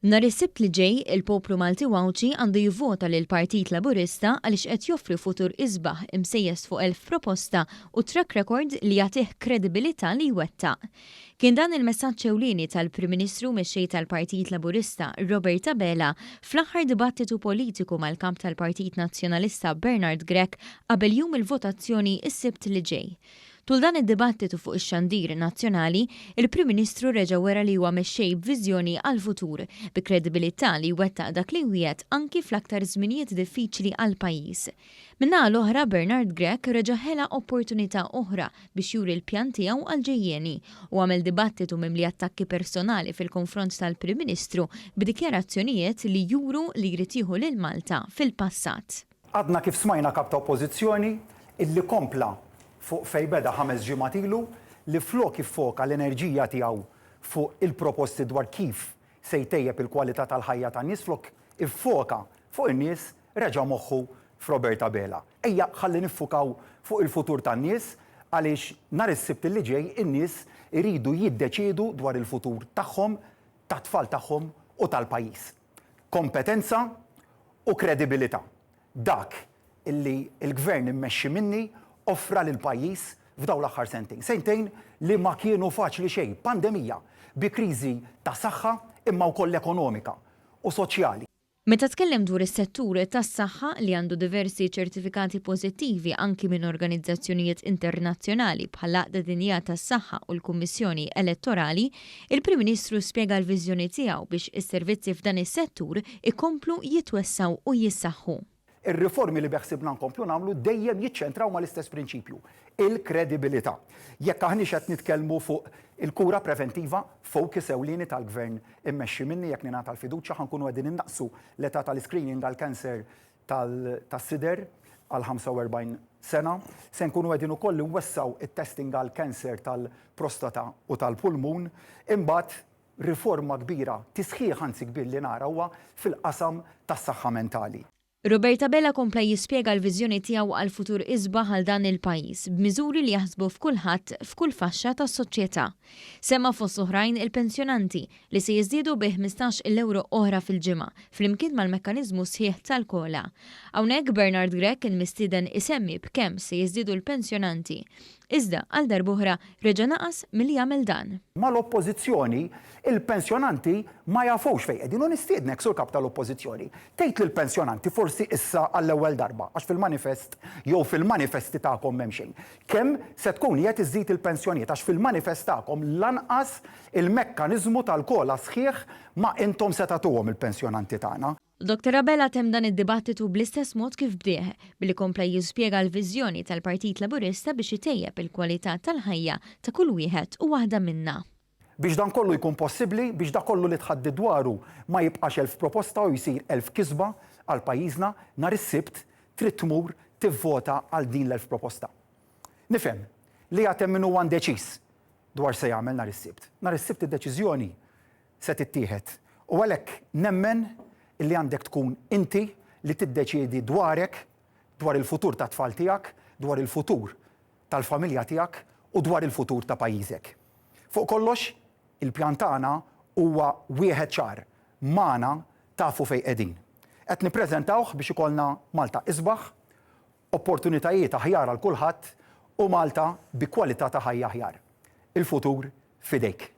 Nhar is-Sibt li ġej, il-poplu Malti u Għawdxi għandu jivvota lill-Partit Laburista għaliex qed joffri futur isbaħ imsejjes fuq 1,000 proposta u track record li jagħtih kredibilità li jwettaq. Kien dan il-messaġġ ewlieni tal-Prim Ministru u Mexxej tal-Partit Laburista, Robert Abela, fl-aħħar dibattitu politiku mal-Kap tal-Partit Nazzjonalista Bernard Grech qabel jum il-votazzjoni s-Sibt li ġej. Tul dan id-dibattitu fuq ix-xandir nazzjonali, il-Prim Ministru reġa' wera li huwa mexxej b'viżjoni għall-futur, bi kredibilità li jwettaq dak li jwiegħed anki fl-aktar żminijiet diffiċli għall-pajjiż. Min-naħa l-oħra, Bernard Grech reġa' ħela opportunità oħra biex juri l-pjan tiegħu għall-ġejjieni u għamel dibattitu mimli attakki personali fil-konfront tal-Prim Ministru b'dikjarazzjonijiet li juru li jrid jieħu lil Malta fil-passat. Għadna kif smajna Kap ta' Oppożizzjoni illi kompla fuq fejn beda ħames ġimgħat ilu li flok iffoka l-enerġija tiegħu fuq il-proposti dwar kif se jtejjeb il-kwalità tal-ħajja tan-nies flok iffoka fuq in-nies reġa' moħħu f'Robert Abela. Ejja ħalli niffukaw fuq il-futur tan-nies għaliex nhar is-Sibt illi ġej in-nies iridu jiddeċiedu dwar il-futur tagħhom, tat-tfal tagħhom u tal-pajjiż. Kompetenza u kredibilità. Dak illi l-Gvern immexxi minni offra lill-pajjiż f'dawn l-aħħar sentejn. Sentejn li ma kienu faċli xejn, pandemija, bi kriżi ta' saħħa imma wkoll ekonomika u soċjali. Meta tkellem dwar is-settur tas-saħħa li għandu diversi ċertifikati pożittivi anki minn organizzazzjonijiet internazzjonali bħall-Għaqda Dinjija tas-Saħħa u l-Kummissjoni Elettorali, Il-Prim Ministru spjega l-viżjoni tiegħu biex is-servizzi f'dan is-settur ikomplu jitwessgħu u jissaħħu. Ir-riformi li beħsiebna nkomplu nagħmlu dejjem jiċċentraw mal-istess prinċipju, il-kredibilità. Jekk aħniex qed nitkellmu fuq il-kura preventiva, focus ewlieni tal-Gvern immexxi minni jekk ningħata l-fiduċja ħa nkunu qegħdin innaqqsu l-età tal-iscreening għall-cancer tas-sider għal 45 sena. Se nkunu qegħdin ukoll inwessgħu t-testing għall-cancer tal-prostata u tal-pulmun. Imbagħad riforma kbira, tisħiħ anzi kbir li nara huwa fil-qasam tas-saħħa mentali. Robert Abela kompla jispjega l-viżjoni tiegħu għal futur isbaħ għal dan il-pajjiż, b'miżuri li jaħsbu f'kulħadd f'kull faxxa tas-soċjetà. Semma fost oħrajn il-pensjonanti, li se jiżdiedu bi 15 il ewro oħra fil-ġimgħa, flimkien mal-mekkaniżmu sħiħ tal-COLA. Hawnhekk Bernard Grech kien mistieden isemmi b'kemm se jiżdiedu l-pensjonanti. Iżda, għal darb'oħra, reġa' naqas milli jagħmel dan. Mal-Oppożizzjoni, il-pensjonanti ma jafux fejn qegħdin u nistiednek, Sur Kap tal-Oppożizzjoni, tgħid lill-pensjonanti forsi issa għall-ewwel darba, għax fil-manifest jew fil-manifesti tagħkom m'hemm xejn, kemm se tkun qiegħed iżżid il-pensjonijiet għax fil-manifest tagħkom lanqas il-mekkaniżmu tal-COLA sħiħ ma intom se tagħtuhom il-pensjonanti tagħna. Dottor Abela temm dan id-dibattitu bl-istess mod kif bdieh, billi kompla jispjega l-viżjoni tal-Partit Laburista biex itejjeb il-kwalità tal-ħajja ta' kull wieħed u waħda minna. Biex dan kollu jkun possibbli, biex dak kollu li tħaddit dwaru ma jibqax 1,000 proposta u jsir 1,000 kisba għal pajjiżna, nhar is-Sibt trid tmur tivvota għal din l-1,000 proposta. Nifhem li għad hemm min huwa indeċiż dwar x'se jagħmel nhar is-Sibt. Nhar is-Sibt id-deċiżjoni se tittieħed u għalhekk nemmen li għandek tkun inti li tiddeċiedi dwarek, dwar il-futur tat-tfal tiegħek, dwar il-futur tal-familja tiegħek u dwar il-futur ta' pajjiżek. Fuq kollox, il-pjan tagħna huwa wieħed ċar, magħna tafu fejn qegħdin. Qed nippreżentawh biex ikollna Malta isbaħ, opportunitajiet aħjar għal kulħadd u Malta bi kwalità ta' ħajja aħjar. Il-futur f'idejk.